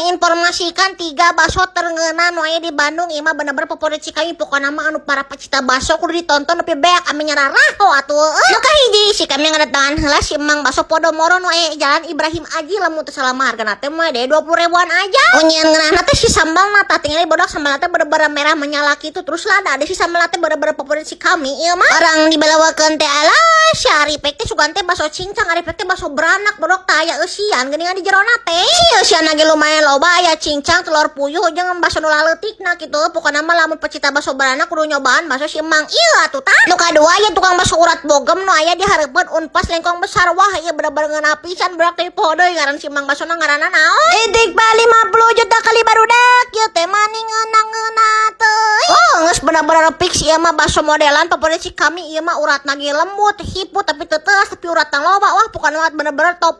Menginformasikan tiga bakso terngeunah nu aya di Bandung. Ieu mah bener-bener favorit si kami. Pokokna mah anu para pecinta bakso kudu ditonton nepi beak ame nyararaho atuh. Nu kahiji, si kami ngadatangan heula si Emang Bakso Podomoro nu aya Jalan Ibrahim Aji. Lamun teu salah mah hargana teh mah deh 20 ribuan aja. Unyian ngeunahna teh si sambalna tah, tinggal bodak sambal teh bener-bener merah menyala gitu. Terus lah ada si sambal teh bener-bener favorit si kami ieu mah. Orang dibalawakeun teh, alah si Aripek teh sugan teh bakso cincang, Aripek teh bakso beranak bodok, tah aya eusian geuningan di jerona teh. Si eusian lagi lumayan loba, aya cincang, telur puyuh jeung bakso nu laleutikna kitu. Pokokna mah lamun pecinta bakso beranak kudu nyobaan bakso si Emang ieu atuh tah. Nu kadua aya tukang bakso urat bogem nu aya di hareupeun Unpas Lengkong Besar. Wah, ieu bener-bener ngeunah pisan budak teh, poho deui ngaran si Emang basona ngaranna naon. Idik ba 50 juta kali barudak ieu teh mani ngeunah-ngeunah teh. Oh, geus bener-bener fix ieu mah bakso modelan favorit si kami. Ieu mah uratna ge lembut, hiput tapi teu teuas, tapi uratna loba. Wah, pokokna mah bener-bener top.